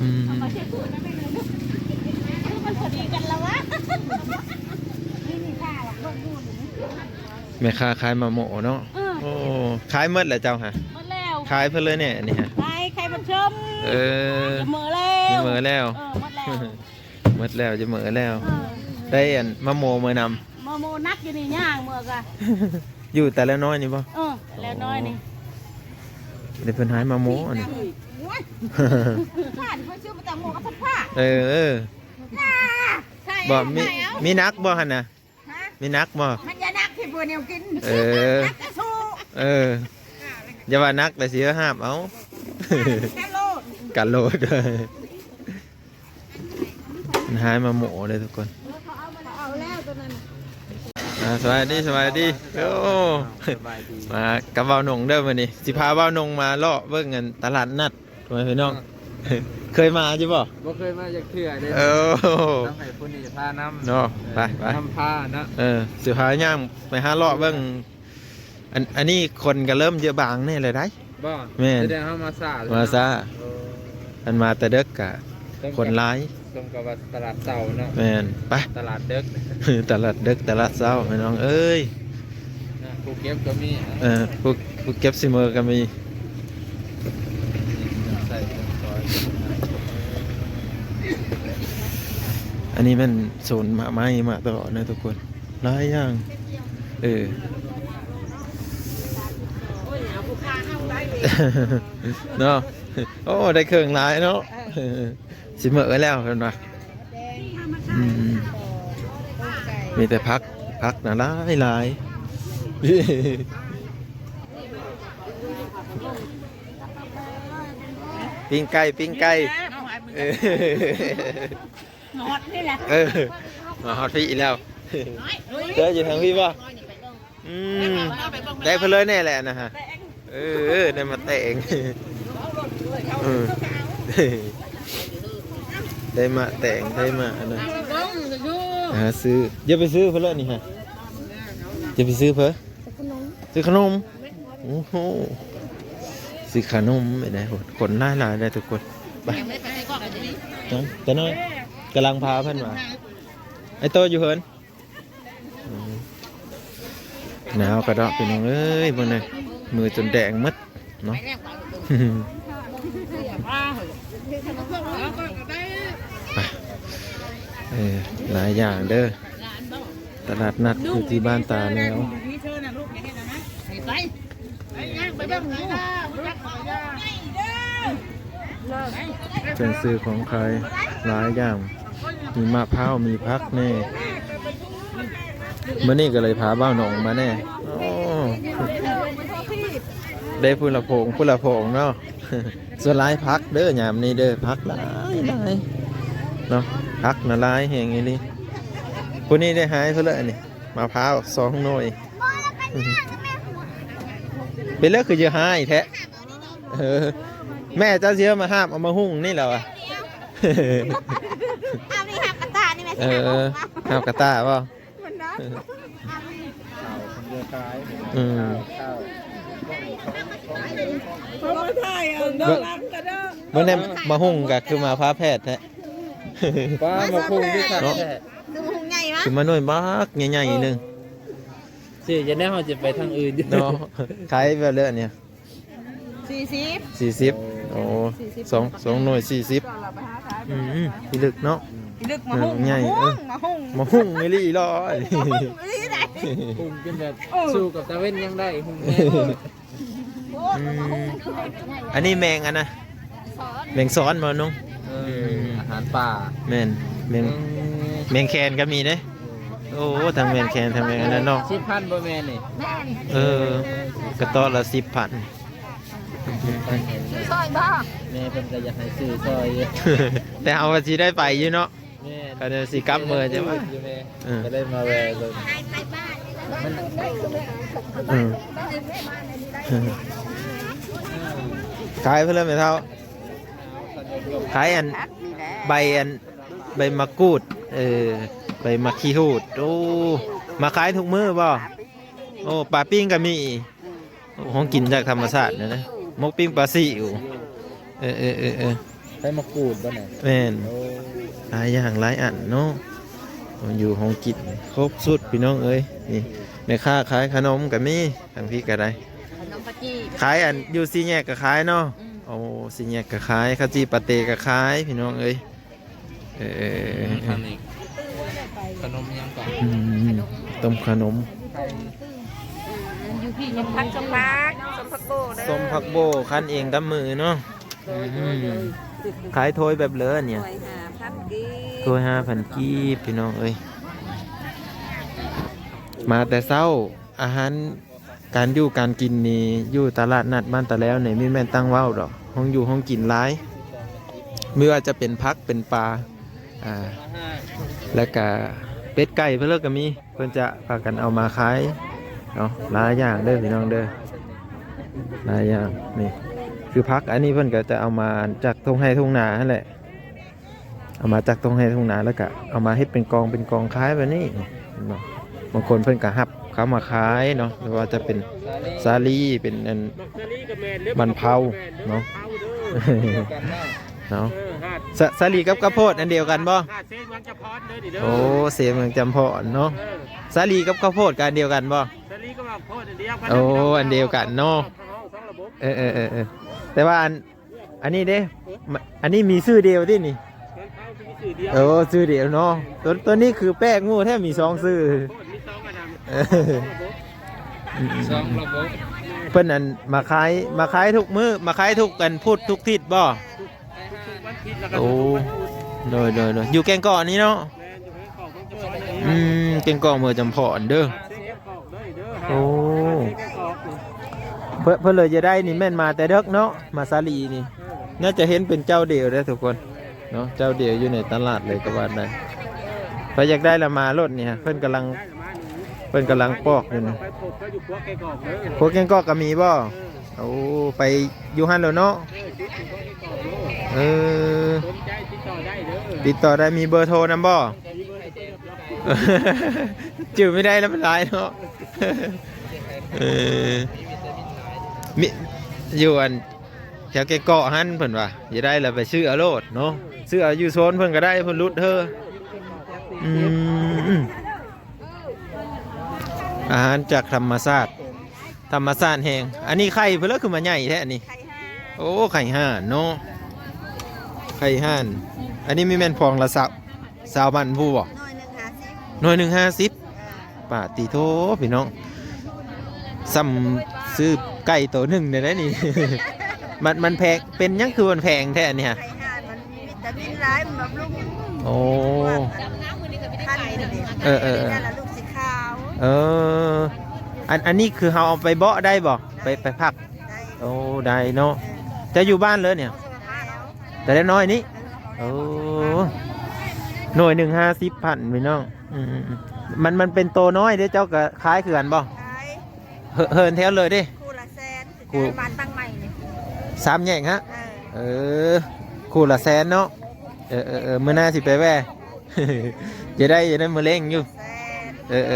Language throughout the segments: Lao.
ອືມ ແມ່ຄ້າຂາຍໝາກໂມເນາະ. ເອີ ໂອ້ ຂາຍໝົດແລ້ວເຈົ້າຫະ? ໝົດແລ້ວ. ຂາຍເພິ່ນເລີຍແນ່ນີ້ຫະ? ຂາຍ ຂາຍໝາກຊົມ. ເອີ ຈະເໝີແລ້ວ ຈະເໝີແລ້ວ. ເອີ ໝົດແລ້ວ ໝົດແລ້ວ ຈະເໝີແລ້ວ. ເອີ ໄດ້ອັນໝາກໂມເໝີນຳ. ໝາກໂມໜັກຢູ່ນີ້ ຍ່າງເໝີກະ ຢູ່ຕະແລວນ້ອຍນີ້ບໍ່? ເອີ ຕະແລວນ້ອຍນີ້. ອໍ ເດ້ເພິ່ນຫາຍໝາກໂມອັນນີ້. ໂອ້ຍ ຂ້າທີ່ເພິ່ນຊື້ມາແຕ່ໝໍກັບສະພາ. ເອີ ເອີ ບໍ່ມີ ມີໜັກບໍ່ຫັ້ນນະ? ຮະ? ມີໜັກບໍ່? ມັນຢ່າໜັກທີ່ບໍ່ແນວກິນ. ເອີ ໜັກກະສູ້. ເອີ ຢ່າວ່າໜັກແລ້ວຊິຫາບເອົາ. ກະໂລດ ກະໂລດ. ມັນຫາຍໝາກໂມເດ້ທຸກຄົນ. ເຂົາເອົາແລ້ວຕົວນັ້ນ. ອ່າ ສະບາຍດີ ສະບາຍດີ. ໂອ້ ສະບາຍດີ ມາກັບບ່າວນົງເດີມື້ນີ້ ຊິພາບ່າວນົງມາເລາະເບິ່ງອັນຕະຫຼາດນັດ ພໍ່ແມ່ພີ່ນ້ອງ. ເຄີຍມາຢູ່ບໍ່? ບໍ່ເຄີຍມາຈັກເທື່ອເດ້. ໂອ້ ຕ້ອງໃຫ້ຜູ້ນີ້ພານຳເນາະ. ເອີ ໄປ ໄປ ນຳພາເນາະ. ເອີ ຊິພາຍ່າງໄປຫາເລາະເບິ່ງ. ອັນ ອັນນີ້ຄົນກໍເລີ່ມຈະບາງແດ່ແລ້ວໄດ໋. ບໍ່? ແມ່ນ ສະແດງເຮົາມາຊ້າ. ມາຊ້າ. ໂອ້ ອັນມາແຕ່ເດິກກະຄົນຫຼາຍ. ສົມກັບວ່າຕະຫຼາດເຊົ້າເນາະ. ແມ່ນ. ໄປ ຕະຫຼາດເດິກ ຕະຫຼາດເດິກ ຕະຫຼາດເຊົ້າ ພີ່ນ້ອງເອີຍ. ນະ ຜູ້ເກັບກໍມີ. ເອີ ຜູ້ ຜູ້ເກັບຊິເມີກໍມີ. ໃສ່ເຄື່ອງຊອຍ. ອັນນີ້ແມ່ນໂຊນໝາກໄມ້ ໝາກຕະເບາະນະທຸກຄົນ. ຫຼາຍຢ່າງ ເອີ ເນາະ. ໂອ້ ໄດ້ເຄື່ອງຫຼາຍເນາະ. ຊິເໝີແລ້ວເພິ່ນວ່າ. ອືມ ມີແຕ່ຜັກ ຜັກນະຫຼາຍໆ. ປີ້ງໄກ່ ປີ້ງໄກ່. ເອີ ມາຮອດພີ້ແລ້ວ. ເອີ ມາຮອດພີ້ອີກແລ້ວ. ເດີ ຢູ່ທາງພີ້ບໍ່? ອືມ ໄດ້ເພິ່ນເລີຍແນ່ແຫຼະນະຮະ. ເອີ ເອີ ໄດ້ມາແຕງ. ເອີ ໄດ້ມາແຕງ ໄດ້ມາອັນນັ້ນ. ຫາຊື້ ຢ່າໄປຊື້ເພິ່ນເລີຍນີ້ຮະ. ຢ່າໄປຊື້ເພິ່ນ. ຊື້ຂະໜົມ. ໂອ້ໂຫ ຊື້ຂະໜົມໄດ້. ໂອ້ ຄົນຫຼາຍໆ ໄດ້ທຸກຄົນ. ໄປ ຕານ້ອຍກຳລັງພາເພິ່ນມາ. ໄອ້ໂຕຢູ່ເຮືອນ. ອືມ ໜາວກະດອກ ພີ່ນ້ອງເອີຍ. ເບິ່ງແນ່ ມືຈົນແດງໝົດເນາະ. ໄປ ເອີ ຫຼາຍຢ່າງເດີ. ຕະຫຼາດນັດຢູ່ທີ່ບ້ານຕາແນວ. ເຄື່ອງຊື້ຂອງຂາຍຫຼາຍຢ່າງ ມີມະພ້າວ ມີຜັກແນ່. ມື້ນີ້ກໍເລີຍພາບ່າວໜອງມາແນ່. ໂອ້ ໄດ້ພຸ້ນລະໂພງ ພຸ້ນລະໂພງເນາະ. ສ່ວນຫຼາຍຜັກເດີ ຍາມນີ້ເດີ ຜັກຫຼາຍໆ ເນາະ. ຜັກນະຫຼາຍແຮງອີ່ຫຼີ. ຜູ້ນີ້ໄດ້ຫາຍເພິ່ນເລີຍນີ້ ມະພ້າວສອງໜ່ວຍ. ເປັນແລ້ວຄືຈະຮ້າຍແທ້. ເອີ ແມ່ເຈົ້າຊິເອົາມາຫາບເອົາມາຫຸ່ງນີ້ແຫຼະວະ. ເອົານີ້ຫາບກະຕ່ານີ້ແມ່. ເອີ ຫາບກະຕ່າບໍ່? ອືມ ເບິ່ງ ເບິ່ງແນ່ ມະຫຸ່ງກະຄືມາຟ້າແຝດແທ້. ປ້າ ມະຫຸ່ງຄືຄັກແທ້. ຄືມະຫຸ່ງໃຫຍ່ວະ ຄືມະໜ່ວຍບັກໃຫຍ່ໆໜຶ່ງ. ຊິຈະໄດ້ ເຮົາຈະໄປທາງອື່ນເນາະ. ຂາຍແບບເລີຍອັນນີ້ ສີ່ສິບ ສີ່ສິບ. ໂອ້ ສອງ ສອງໜ່ວຍສີ່ສິບ. ອືມ ພິລຶກເນາະ ພິລຶກ. ມະຫຸ່ງ ມະຫຸ່ງ ເອີ ມະຫຸ່ງ ມະຫຸ່ງອີ່ຫຼີເນາະ. ຫຸ່ງອີ່ຫຼີໄດ໋ ຫຸ່ງຈົນແບບ ເອີ ສູ້ກັບຕາເວັນຍັງໄດ້ ຫຸ່ງແຮງ. ອືມ ອັນນີ້ແມງອັນນະ ແມງສອນບໍ່ນ້ອງ? ເອີ ອືມ ອາຫານປ່າ. ແມ່ນ ແມງ ເອີ ແມງແຄນກໍມີເດ້. ໂອ້ ທັງແມງແຄນ ທັງແມງອັນນັ້ນເນາະ. ສິບພັນບໍ່ແມ່ນນີ້? ແມ່ນ. ເອີ ກະຕອນລະສິບພັນ. ຊື້ຊອຍບໍ່? ແມ່ເພິ່ນກໍຢາກໃຫ້ຊື້ຊອຍຢູ່ ແຕ່ເຮົາວ່າຊິໄດ້ໄປຢູ່ເນາະ. ແມ່ນ ກໍເດີຊິກັບເມືອ ແຕ່ວ່າ ຢູ່ແມ່ ເອີ ກໍໄດ້ມາແວ່ເບິ່ງ. ມັນ ເອີ ຂາຍເພິ່ນແລ້ວແມ່ເຖົ້າ ຂາຍອັນ ໃບອັນ ໃບໝາກກູດ ເອີ ໃບໝາກຂີ້ຫູດ. ໂອ້ ມາຂາຍທຸກມື້ບໍ່? ໂອ້ ປາປີ້ງກໍມີ. ໂອ້ ຂອງກິນຈາກທຳມະຊາດນະ ໝົກປີ້ງປາຊິວ. ເອີ ເອີ ເອີ ເອີ. ໃສ່ໝາກກູດບໍ່ນະ? ແມ່ນ ໂອ້ ຫຼາຍຢ່າງຫຼາຍອັນເນາະ ຂອງຢູ່ຂອງກິນຄົບຊຸດພີ່ນ້ອງເອີຍ. ນີ້ແມ່ຄ້າຂາຍຂະໜົມກໍມີ ທາງພີ້ກໍໄດ້ ຂະໜົມປາຈີ້ ຂາຍອັນຢູ່ສີ່ແຍກກໍຂາຍເນາະ. ອືມ ໂອ້ ສີ່ແຍກກໍຂາຍ ເຂົ້າຈີ່ປາເຕກໍຂາຍພີ່ນ້ອງເອີຍ. ເອີ ອືມ ທາງນີ້ຂະໜົມຫຍັງກໍ ອືມ ຕົ້ມຂະໜົມ ຢູ່ພີ້ ສົ້ມຜັກ ສົ້ມຜັກ ສົ້ມຜັກໂບເດີ ສົ້ມຜັກໂບ ຄັ້ນເອງກັບມືເນາະ. ອືມ ຂາຍຖ້ວຍແບບເລີອັນນີ້ ຖ້ວຍຫ້າພັນກີບ ຖ້ວຍຫ້າພັນກີບ ພີ່ນ້ອງເອີຍ. ມາແຕ່ເຊົ້າ ອາຫານການຢູ່ການກິນນີ້ ຢູ່ຕະຫຼາດນັດບ້ານຕາແລ້ວນີ້ ມີແມ່ນຕັ້ງເວົ້າດອກ ໂຮງຢູ່ໂຮງກິນຫຼາຍ ບໍ່ວ່າຈະເປັນຜັກເປັນປາ ອ່າ ແລ້ວກະເປັດໄກ່ເພິ່ນເລີກກໍມີ ເພິ່ນຈະພາກັນເອົາມາຂາຍເນາະ. ຫຼາຍຢ່າງເດີພີ່ນ້ອງເດີ ຫຼາຍຢ່າງ. ນີ້ຄືຜັກ ອັນນີ້ເພິ່ນກໍຈະເອົາມາຈາກທົ່ງໄຮ່ທົ່ງນາຫັ້ນແຫຼະ ເອົາມາຈາກທົ່ງໄຮ່ທົ່ງນາ ແລ້ວກະເອົາມາເຮັດເປັນກອງເປັນກອງຂາຍແບບນີ້ ເຫັນບໍ່? ບາງຄົນເພິ່ນກໍຮັບເຂົ້າມາຂາຍເນາະ ບໍ່ວ່າຈະເປັນສາລີ ເປັນອັນມັນເຜົາເນາະ ເນາະ. ສາ ສາລີກັບເຂົ້າໂພດອັນດຽວກັນບໍ່? ໂອ້ ເຊເມືອງຈຳພອນເນາະ. ສາລີກັບເຂົ້າໂພດກໍອັນດຽວກັນບໍ່? ໂອ້ ອັນດຽວກັນເນາະ. ເອີໆໆໆ ແຕ່ວ່າອັນ ອັນນີ້ເດ້ ມ- ອັນນີ້ມີຊື່ດຽວຕິນີ້? ໂອ້ ຊື່ດຽວເນາະ. ຕົວ ຕົວນີ້ຄືແປກໝູ່ແທ້ ມີສອງຊື່ ມີສອງອັນນະ ເອີ ສອງລະບົບ. ເພິ່ນອັນມາຂາຍ ມາຂາຍທຸກມື້ ມາຂາຍທຸກອັນພຸດທຸກທິດບໍ່? ໂອ້ ໂດຍໆໆ ຢູ່ແກ້ງເກາະນີ້ເນາະ. ອືມ ແກ້ງເກາະເມືອງຈຳພອນເດີ. ໂອ້ ເພິ່ນ ເພິ່ນເລີຍຈະໄດ້ນີ້ແມ່ນມາແຕ່ເດິກເນາະ ມາສາລີນີ້ ໜ້າຈະເຫັນເປັນເຈົ້າດຽວເດ້ທຸກຄົນເນາະ ເຈົ້າດຽວຢູ່ໃນຕະຫຼາດເລີຍກໍວ່າໄດ້. ໃຜຢາກໄດ້ລະມາໂລດນີ້ ເພິ່ນກຳລັງ ເພິ່ນກຳລັງປອກຢູ່ນີ້. ຄົວແກ້ງເກາະກໍມີບໍ່? ໂອ້ ໄປຢູ່ຫັ້ນໂລດເນາະ. ເອີ ຕິດຕໍ່ໄດ້ ມີເບີໂທນຳບໍ່? ຈື່ບໍ່ໄດ້ແລ້ວ ມັນຫຼາຍເນາະ. ເອີ ມີ ຢູ່ອັນແຖວແກ້ງເກາະຫັ້ນ ເພິ່ນວ່າຢາກໄດ້ລະໄປຊື້ເອົາໂລດເນາະ ຊື້ເອົາຢູ່ໂຊນເພິ່ນກໍໄດ້ ເພິ່ນຫຼຸດເຮີ. ອືມ ອາຫານຈາກທຳມະຊາດ ທຳມະຊາດແຮງ. ອັນນີ້ໄຂ່ເພິ່ນລະຄືມາໃຫຍ່ແທ້ອັນນີ້? ໄຂ່ຫ່ານ ໂອ້ ໄຂ່ຫ່ານເນາະ ໄຂ່ຫ່ານ. ອັນນີ້ມີແມ່ນຟອງລະຊາວ ຊາວພັນຜູ້ບໍ່? ໜ່ວຍໜຶ່ງຫ້າສິບ ໜ່ວຍໜຶ່ງຫ້າສິບ. ປາດຕິໂທ ພີ່ນ້ອງ ສ່ຳຊື້ໄກ່ໂຕໜຶ່ງໄດ້ນີ້. ມັນ ມັນແພງ ເປັນຫຍັງຄືມັນແພງແທ້ອັນນີ້ຮະ? ໄຂ່ຫ່ານມັນມີວິຕາມິນຫຼາຍ ມັນບຳລຸງ. ໂອ້ ພວກອັນ ເອີໆໆ ແລ້ວລູກສີຂາວ. ເອີ ອັນ ອັນນີ້ຄືເຮົາເອົາໄປເບາະໄດ້ບໍ່? ໄດ້ ໄປ ໄປພັກ ໄດ້ ໂອ້ ໄດ້ເນາະ. ເອີ ເຈົ້າຢູ່ບ້ານເລີຍນີ້? ແຕ່ເລັກນ້ອຍນີ້. ເອີ ໂອ້ ໜ່ວຍໜຶ່ງຫ້າສິບພັນ ພີ່ນ້ອງ. ອືມໆໆ ມັນ ມັນເປັນໂຕນ້ອຍເດ້ ເຈົ້າກໍຂາຍຄືກັນບໍ່? ຂາຍ ເຫີ ເຫີນແຖວເລີຍເດ້ ຄູ່ລະແສນ. ຄູ່ ບ້ານຕັ້ງໃໝ່ນີ້ ສາມແຍກຮະ? ເອີ ເອີ ຄູ່ລະແສນເນາະ. ເອີໆໆ ມື້ໜ້າຊິໄປແວ່ ຈະໄດ້ ຈະໄດ້ມາເລັງຢູ່. ແສນ ເອີໆໆ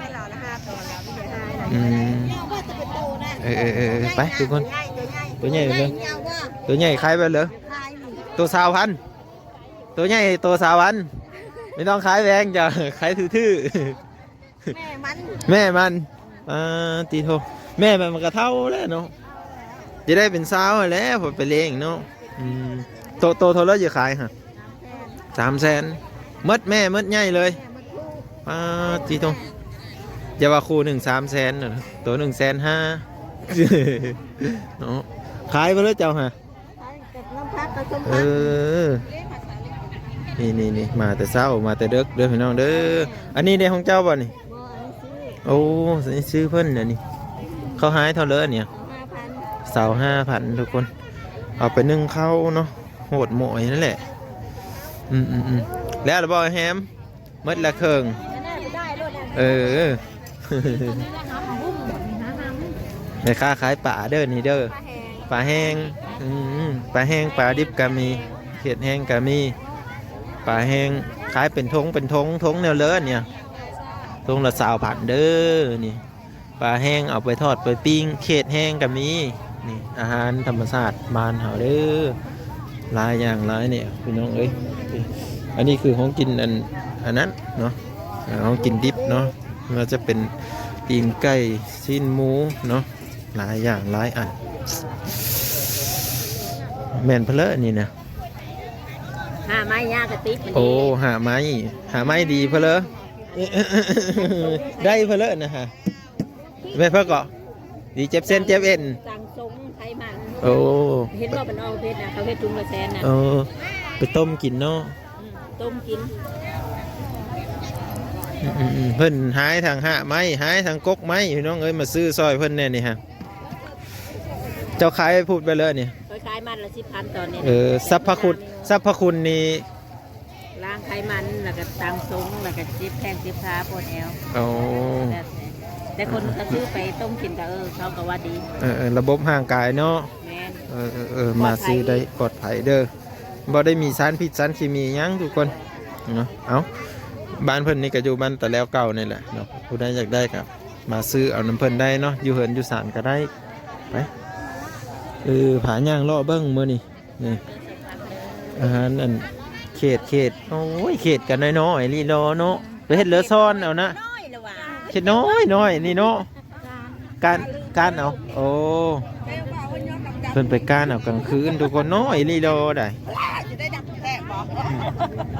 ໃຫ້ລາວລະຫ້າໂຕລະ ອືມ ເອີໆໆ ໄປທຸກຄົນ ໂຕໃຫຍ່ ໂຕໃຫຍ່ເລີຍ ໂຕໃຫຍ່ຂາຍໄປເລີຍ ໂຕຊາວພັນ ໂຕໃຫຍ່ໂຕຊາວພັນ. ບໍ່ຕ້ອງຂາຍແພງ ເຈົ້າຂາຍຖືກໆ. ແມ່ມັນ ແມ່ມັນ ປາດຕິໂທ ແມ່ມັນມັນກໍເຖົ້າແລ້ວເນາະ ຈະໄດ້ເປັນສາວແລ້ວ ພໍໄປລ້ຽງເນາະ. ອືມ ໂຕ ໂຕເທົ່າໃດຈະຂາຍຫະ? ສາມແສນ ໝົດແມ່ໝົດໃຫຍ່ເລີຍ. ປາດຕິໂທ ຢ່າວ່າຄູ່ໜຶ່ງສາມແສນ ໂຕໜຶ່ງແສນຫ້າເນາະ. ຂາຍໄປເລີຍເຈົ້າຫະ ເອີ ນີ້ໆໆ ມາແຕ່ເຊົ້າ ມາແຕ່ເດິກເດີພີ່ນ້ອງເດີ. ອັນນີ້ເດ້ຂອງເຈົ້າບໍ່ນີ້? ບໍ່ ອັນນີ້ຊື້ ໂອ້ ອັນນີ້ຊື້ເພິ່ນ ອັນນີ້ເຂົ້າຫາຍເທົ່າເລີຍອັນນີ້? ຊາວຫ້າພັນ ຊາວຫ້າພັນ ທຸກຄົນ ເອົາໄປໜຶ້ງເຂົ້າເນາະ. ໂຫດໝວຍນັ້ນແຫຼະ. ອືມໆໆ ແລ້ວລະບໍ່ແຮມ? ໝົດລະເຄິ່ງ ເອີ ແມ່ຄ້າຂາຍປາເດີນີ້ເດີ ປາແຫ້ງ ປາແຫ້ງ ອືມ ປາແຫ້ງ ປາດິບກະມີ ເຂດແຫ້ງກະມີ ປາແຫ້ງ ຂາຍເປັນຖົງເປັນຖົງ ຖົງແນວເລີນີ້ ຖົງລະຊາວພັນເດີນີ້. ປາແຫ້ງເອົາໄປທອດໄປປີ້ງ ເຂດແຫ້ງກະມີ. ນີ້ອາຫານທຳມະຊາດບ້ານເຮົາເດີ. ຫຼາຍຢ່າງຫຼາຍແນວພີ່ນ້ອງເອີຍ. ອັນນີ້ຄືຂອງກິນອັນ ອັນນັ້ນເນາະ ເອີ ຂອງກິນດິບເນາະ ບໍ່ວ່າຈະເປັນປີ້ງໄກ່ ຊີ້ນໝູເນາະ ຫຼາຍຢ່າງຫຼາຍອັນ. ແມ່ນເພີ້ນເລີອັນນີ້ນະ ຫ້າໄມ້ ຍາກະຕິບມັນ ໂອ້ ເດ້ ຫ້າໄມ້ ຫ້າໄມ້ດີເພີ້ນເລີ ໄດ້ເພີ້ນເລີນະຮະ. ແມ່ນເພິ່ນກໍດີເຈັບເສັ້ນເຈັບເອັນ ສັ່ງຊົງໄຂມັນ. ໂອ້ ເຫັນບໍ່ ເພິ່ນເອົາເຮັດນະ ເຂົາເຮັດຖົງລະແສນນະ. ເອີ ໄປຕົ້ມກິນເນາະ. ອືມ ຕົ້ມກິນ. ອືມໆໆ ເພິ່ນຫາຍທັງຮາກໄມ້ ຫາຍທັງກົກໄມ້ ພີ່ນ້ອງເອີຍ ມາຊື້ຊ່ອຍເພິ່ນແດ່ນີ້ຮະ. ເຈົ້າຂາຍໄປພຸ້ນໄປເລີຍນີ້ ຂ້ອຍຂາຍມັດລະສິບພັນຕອນນີ້. ເອີ ສັບພະຄຸນ ສັບພະຄຸນນີ້ ລ້າງໄຂມັນ ແລ້ວກໍຕັ້ງຊົງ ແລ້ວກໍເຈັບແຂ້ງເຈັບຂາປວດແອວ. ໂອ້ ແລ້ວແຕ່ ແຕ່ຄົນເຂົາຊື້ໄປຕົ້ມກິນກໍ ເອີ ເຂົາກໍວ່າດີ. ເອີໆ ລະບົບຮ່າງກາຍເນາະ. ແມ່ນ. ເອີໆໆ ປອດໄພ ມາຊື້ໄດ້ປອດໄພເດີ ບໍ່ໄດ້ມີສານພິດສານເຄມີຫຍັງທຸກຄົນເນາະ. ເອົ້າ ບ້ານເພິ່ນນີ້ກໍຢູ່ບ້ານຕາແລວເກົ່ານີ້ແຫຼະເນາະ ຜູ້ໃດຢາກໄດ້ກໍມາຊື້ເອົານຳເພິ່ນໄດ້ເນາະ ຢູ່ເຮືອນຢູ່ຊານກໍໄດ້. ໄປ ເອີ ພາຍ່າງເລາະເບິ່ງມື້ນີ້. ນີ້ ອາຫານອັນເຂດ ເຂດ ໂອ້ຍ ເຂດກໍນ້ອຍໆ ອີ່ຫຼີເນາະ ເນາະ ໄປເຮັດເຫຼືອຊ້ອນເອົານະ ນ້ອຍລະວ່າ ເຂດນ້ອຍໆ ນີ້ເນາະ ກ້ານ ກ້ານເອົາ. ໂອ້ ເພິ່ນໄປກ້ານເອົາກາງຄືນທຸກຄົນ ນ້ອຍອີ່ຫຼີເນາະ ໄດ້ ຈະໄດ້ດັບແຕກບໍ່? ອືມ